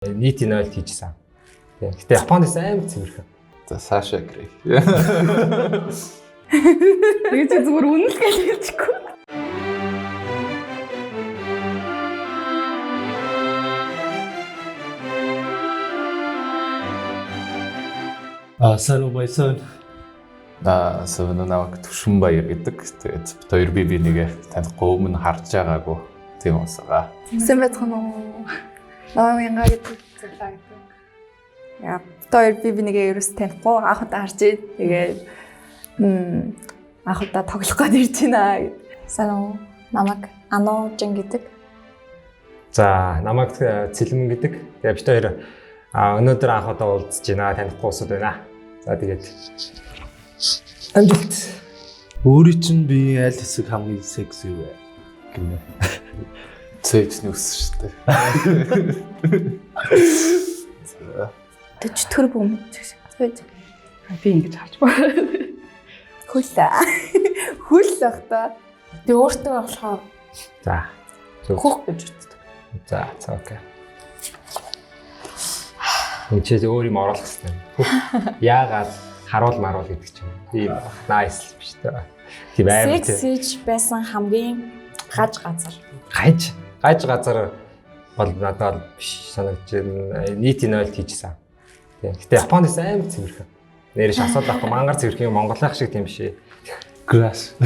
Нийтийн 0 хийжсэн. Тийм. Гэтэ Японд амар цэвэрхэн. За Саша Грей. Тэгээ чи зүгээр үнэн л гэж хэлчихгүй. А сайн уу баясан. Аа савна намайг Түшин Баяр гэдэг. Тэгээд бит хоёр би бинийгээ танихгүй өмнө харж байгаагүй. Тийм хүмүүс байгаа. Сайн байцгаана уу? Намайг Янга гэдэг зөвлөө гэдэг. Яа, бит хоёр би бинийгээ ерөөс танихгүй анх удаа харж байна. Тэгээд анх удаа тоглох гээд ирж байна гэд. Сайн уу? Намайг Ануужин гэдэг. За, намайг Цэлмэн гэдэг. Тэгээд бит хоёр өнөөдөр анх удаа уулзж байна. Танихгүй усуд байна. За тэгээд амжилт. Өөрийн чинь биеийн аль хэсэг хамгийн секси вэ гинэ. Цэжний үс шүү дээ. Тэг чөтгөр бөм гэж. Би ингэж харж байна. Хөл. Хөл бах та. Би өөртөө болохоор За. Зөв. хөөх гэж үздэг. За, за окей. Энд чи өөр юм оруулах хэрэгтэй. Яагаад харуул маруул гэдэг чинь. Тийм nice биш үү? Тийм амар тийм. Сексиж байсан хамгийн гаж газар. Гаж гаж газар бол надад бол биш санагдаж байна. Нийтийн 0 хийжсэн. Тийм. Гэтэ Японд амар цэвэрхэн. Нэрш асуудал байхгүй. Мангар цэвэрхэн Монголынх шиг тийм биш. Краш.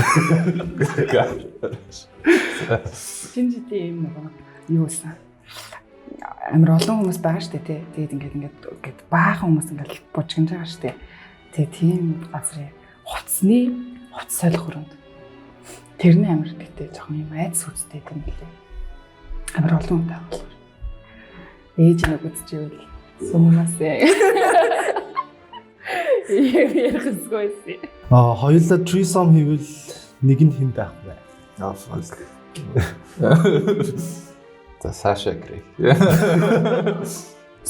Шинэ жилийн юм нөгөө юу байсан. Амар олон хүмүүс байгаа штэ тий. Тэгээд ингээд ингээд ингээд баахан хүмүүс ингээд бужигнж байгаа штэ. Тэгээ тийм газрын хувцсны хувцс солих өрөөнд. Тэрний амар гэтээ жоохон юм айц сүцтэй юм лээ. Амар олон хүн байгаа болохоор. Ээж нэг үзчихвэл сумнаас. Ярих хэрэггүй. А хоёулаа threesome хийвэл нэг нь хэн байх вэ? Аа fuck. За Саша Грей.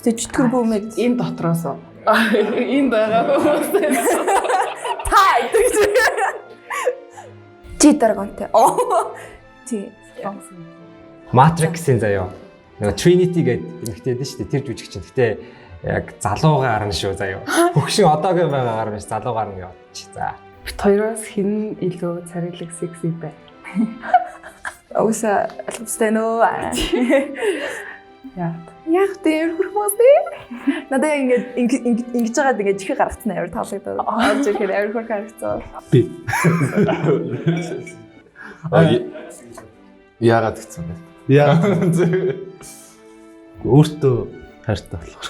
Тэг чөтгөр бөмөд Энэ дотроос энд байгаа хүмүүс. та гэдэг. Чи драгонтой. Оо. Тий. Matrix-ийн заяа. Нөгөө Trinity гэдэг эмэгтэй дээ шүү дээ. Тэр жүжигч чинь. Гэтэ яг залуугаар нь шүү заяа. Хөгшин одоогийн байгаагаар биш залуугаар нь явчих. За. Бит хоёроос хэн илүү царайлаг секси бэ? Угсаа алгамжтай нөө. Яа. Яг тийм хөрх хүмүүс тий. Надад яг ингээд ингэж байгаад ингээд чихэг гаргацсан амар таалагдаад. Орж ирэхээр амар хөрх харагдсан. Би. Аа яагаад гэсэн бэ? Яа. Өөртөө хайртай болохоор.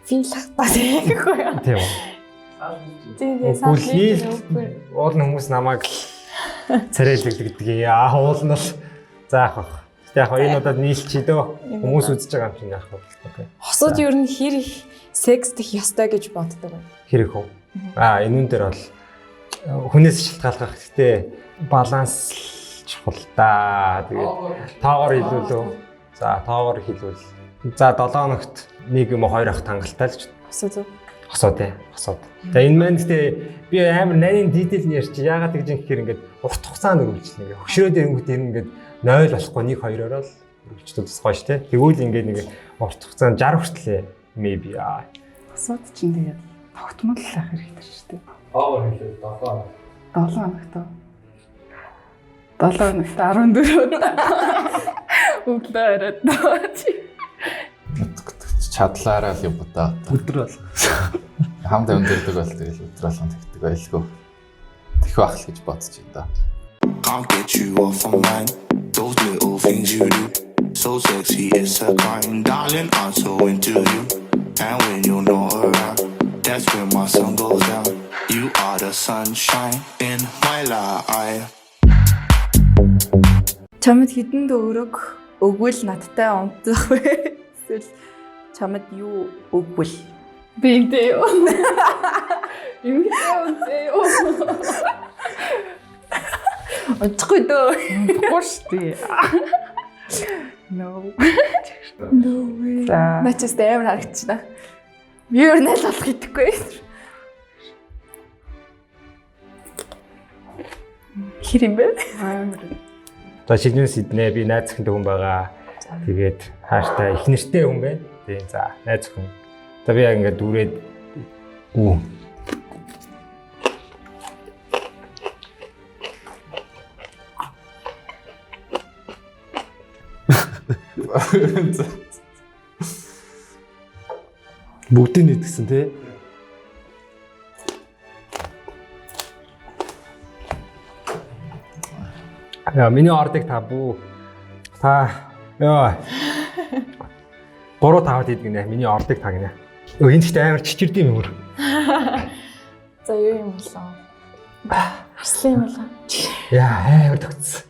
Би л хатаа тэгэхгүй юу? Тийм үү. Тийм тийм Үгүй уул нь хүмүүс намайг л царайлагддаг. Яа, уул нь л за яах вэ? Гэтэ яг энэ удаад нийлчихье дөө. Хүмүүс үзэж байгаа юм чинь яах вэ? Окей. Хосууд ер нь хэр их секстэх ёстой гэж боддог вэ? Хэрэг үү? Аа, энэ үн дээр бол хүнээс шалтгаалгах. Гэтэ баланс чухал та. Тэгээд тоогоор хэлвэл үү? За, тоогоор хэлвэл. За, 7 хоногт нэг юм уу хоёр ах хангалттай л ч Хосууд уу? хосоо тий, хосоод. За энэ маань гэтээ би амар нарийн дитейл нь ярьчих. Яагаад гэж юм гэхээр ингээд урт хугацаанд үргэлжлэнэ. Ингээд хөшрөөд ирэнгүүт ер нь ингээд 0 болохгүй 1 2-ороо л үргэлжлүүлэх тусгай шүү тий. Тэгвэл ингээд нэг урт хугацаанд 60 хүртлээ maybe аа. Хосууд чинь тэгээд тогтмол ах хэрэгтэй шүү дээ. Тоогоор хэлвэл 7 хоног. 7 хоногт. 7 хоногт 14 удаа. Өглөө оройд дооч. Чадлаараа л юм бодоо. Өдөр бол. Хамт амьдардаг бол тэгэл өдөр болгон тэгдэг байлгүй. Тэх байх л гэж бодож байна да. Can't get you off my mind. Those little things you do, so sexy, it's a crime, darling. I'm so into you, and when you're not around, that's when my sun goes down. You are the sunshine in my life. Чамд хідэн дөрөг өгвөл надтай унтах вэ? Эсвэл чамд юу өгвөл? Би эмтэй юу? Эмтэй үнтэй юу? Унтахгүй дөө. Унтахгүй шүү дээ. No. No way. За. Начаас амар харагдчихна. Би өөр найл болох идэхгүй. Хэр юм бэ? Амар. За шинжин сиднэ би найз захинтай хүн байгаа. Тэгээд хайртай их нэртэй хүн байна. Тийм за найз охин. За би яг ингээд дүрээд үү. Бүгдийг нэгдсэн тий. Яа, миний ордыг та бүү та ёо. Буруу таваад идэг нэ. Миний ордыг та гинэ. Өө энэ ихтэй амар чичирдэм юм өөр. За юу юм болоо? Арслан юм болоо. Яа, амар тогтсон.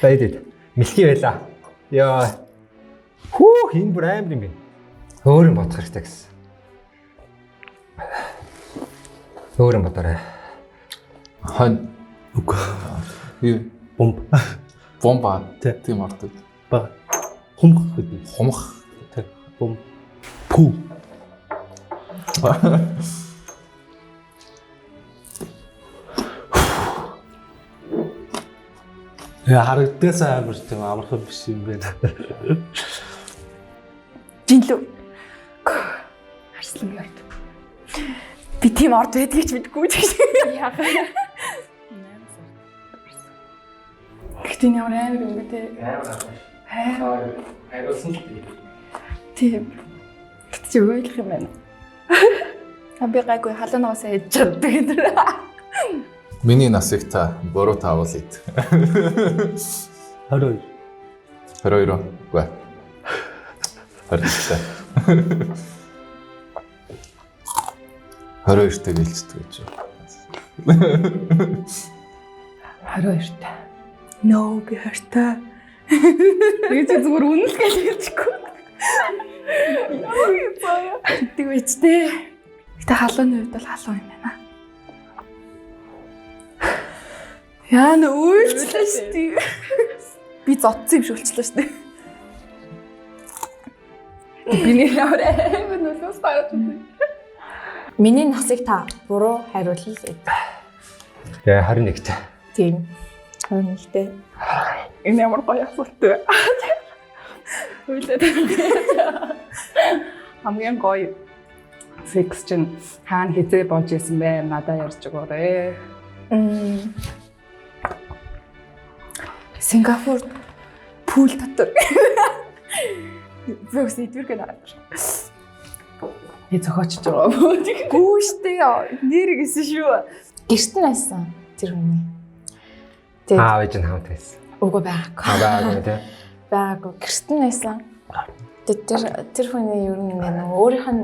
За идэд. Мэлхий байла. Яа. Хүүх, энэ бүр амар юм байна. Өөр юм бодох хэрэгтэй гэсэн. Өөр юм бодоорой. Хонь. Үгүй. Юу? Бомб. Бомба. Тий. Тийм ордог. Баг. Хумх гэдэг. Хумх. Тий. Бомб. Пүү. Яа харагдаас амар тийм амархан биш юм байна. Жинлүү. Арслан орд. Би тийм орд байдгийг ч мэдгүй ч гэж. Яа. Гэхдээ энэ ямар амар юм бэ те. Амар. Хариулсан л дээ. Тийм. Гэт чи ойлгох юм байна. А би гайгүй халуунаас ээж чаддаг энэ. Миний насыг та буруу таавал ид. 22. 22. Үгүй. 21. 22-тэй гэлцдэг гэж. 22-тай. No би хортой. Тэгээ чи зүгээр үнэн л гэж хэлчихгүй. Тэгдэг байж тээ. Гэтэ халууны хувьд бол халуун юм байна. Яа нэ үйлчлээ шүү дээ. Би зодсон юм шиг үйлчлээ шүү дээ. Би нэр ямар амар нөлөөс гараад байна. Миний насыг та буруу хариулал ид. Яа, 21-т. Тийм. 21-тэй. Энэ ямар гоё асуулт вэ? Үйлээд. Хамгийн гоё секс чинь хаана хизээ болж исэн бэ? Надаа ярьж өгөөрэй. Сингапур пул дотор. Би үс эдвэргээ нараад. Би зохиочж байгаа бөө. Гүү штэ. Нэр гэсэн шүү. Гэрт нь байсан тэр хүний. Тэгээд Аав ээж нь хамт байсан. үгүй байгаагүй. Аа байгаагүй тий. Байгаагүй. Гэрт нь байсан. Тэгээд тэр тэр хүний ер нь ингээ нөгөө өөрийнх нь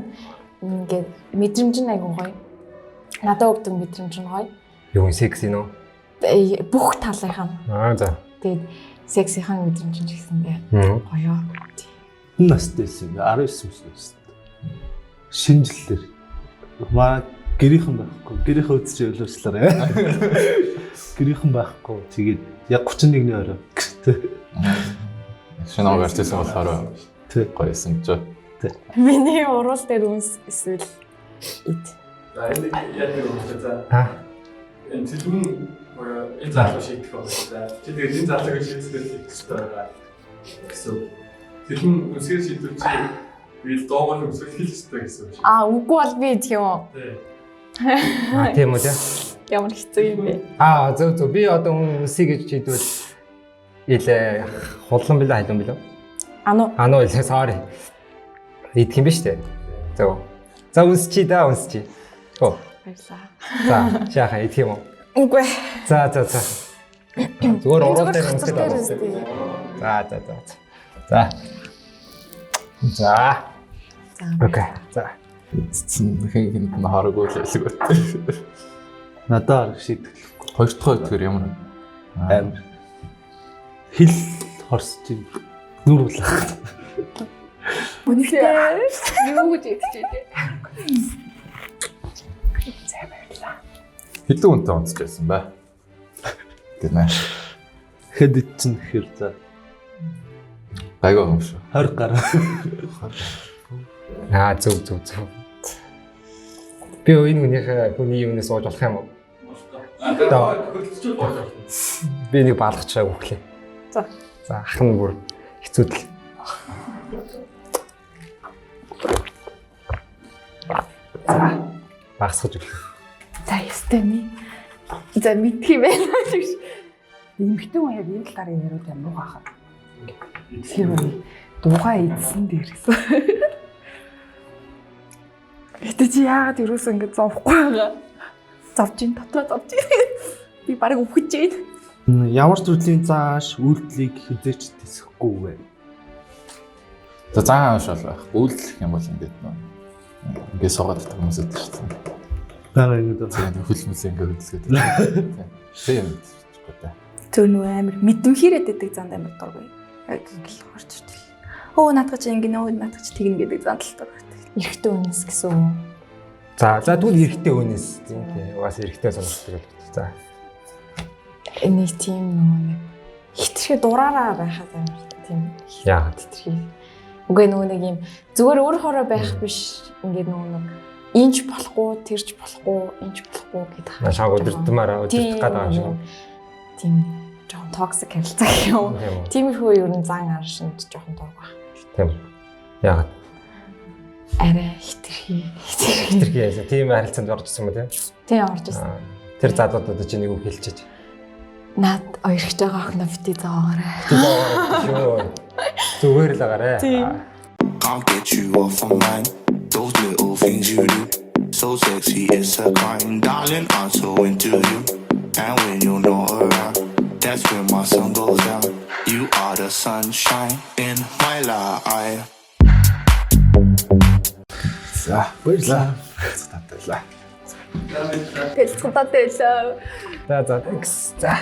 ингээ мэдрэмж нь айгуу гоё. Надад өгдөг мэдрэмж нь гоё. Юу юм секси нөө? Бүх талынх нь. Аа за. Тэгээд сексийн мэдрэмж нь ч гэсэндээ гоё. Энэ настай байсан юм бэ? 19 настай. Шинэ жилээр. Маа гэрийнхэн байхгүй. Гэрийнхээ үзэж ойлгочлаарай. Гэрийнхэн байхгүй. Тэгээд яг 31-ний орой. Шинэ он гарч ирсэн болохоор Тий. гоёсэн гэж. Миний уруул дээр үнс эсвэл ид. За энэ яг нэг юм за. Аа. Энэ цэлмэн буюу энэ залуу шийдэх байна. За чи тэгээд энэ залууг шийдсээр хийх хэрэгтэй байгаа гэсэн. Цэлмэн үнсгээр шийдвэл чи би л доогоор өмсөх хийх хэрэгтэй гэсэн үг. Аа үгүй бол би идэх юм уу? Тий. Аа тийм үү тий. Ямар хэцүү юм бэ? Аа зөв зөв би одоо үнсий гэж шийдвэл илээ хулан билээ халуун билээ. Ану Ануу илээ sorry. Идэх юм биш үү? Зөв. За үнсчий да үнсчий. Хөө. баярлаа. За жаахан идэх юм уу? Үгүй. За за за. Зүгээр уруул дээр Зүгээр үнсээд дээр аваа. үнсдэг. За за за. За. За. За. Окей. За. Цэцэн хэн хэнд нь хараагүй л байлгүй. Надад арга шийтгэл Хоёр дахь өдөр ямар амар. Хил хорсож юм. Нүр булах. Үнэхээр Юу гэж идчихээ. За баярлалаа. хэдэн хүнтэй онцож байсан бэ? Гэнэ. Хэд ичэн хэр за Гайгүй юм шүү. 20 гаруй. Аа зөв зөв зөв. Би энэ хүнийхээ хүний юунаас сууж болох юм уу? За хөлцөж болох. Би нэг балгачаа өглөө. За. За ах нь бүр хэцүүдл. Багасгаж өглөө. За ёстой ми. За мэдх юм байна гэж. Эмэгтэй хүн яг энэ талаар яриад амар муухай хаа. Тэр үе дуугаа эдсэн дээр гэсэн. Гэтэ чи яагаад юусоо ингэ зовхгүй байгаа? Зовж ин дотроо зовж ин. Би бараг өвхөж байна. Ямар төрлийн зааш үйлдэлийг хизээч тэсэхгүй вэ? За зан ааш бол байх. Үйлдэх юм бол ингээд нөө. Ингээд суугаад байдаг хүмүүс байдаг шүү дээ. Бага ингэ. Тийм хөл мөл ингээд хөдөлгөөд. Тийм юм та. Зөө нөө амар мэдэмхийрээд байдаг занд амар дургүй. Яг ингээл орж иртэл. Өө наадах чи ингэ нөө наадах чи тэгнэ гэдэг занд л дургүй. Эрэгтэй хүнээс гэсэн үү? За за тэгвэл эрэгтэй хүнээс тийм тий. Угаасаа эрэгтэй сонирхдаг л байна. За. Нэг тийм нөгөө нэг хитрхи дураараа байхад амар тийм Яагаад? хитрхи. Үгүй нөгөө нэг юм зүгээр өөрөөрөө байх биш ингээд нөгөө нэг инч болохгүй, тэрч болохгүй, инч болохгүй гэдэг. Шааг өдөртмаараа өдөртөх гээд байгаа юм шиг. Тийм жоохон токсик харилцаа гэх юм. Тийм үү? Тиймэрхүү ер нь зан аршинд жоохон дург байх. Тийм. Яагаад? Арай хитрхи. Хитрхи. Хитрхи яасан. Тийм харилцаанд орж ирсэн юм уу тийм? Тийм орж ирсэн. Аа, Тэр залуудад чи нэг үг хэлчихэж. Наад оёрхож байгаа охиноо бити зоогоорой. Шүү. Зүгээр л агаарэ. Тийм. Can't get you off my mind. Those little things you do. So sexy, it's a crime. Darling, I'm so into you. And when you're not around, that's when my sun goes down. You are the sunshine in my life. За баярлалаа. Татайлаа. Тэлцэн татэлээ. За за thanks. За.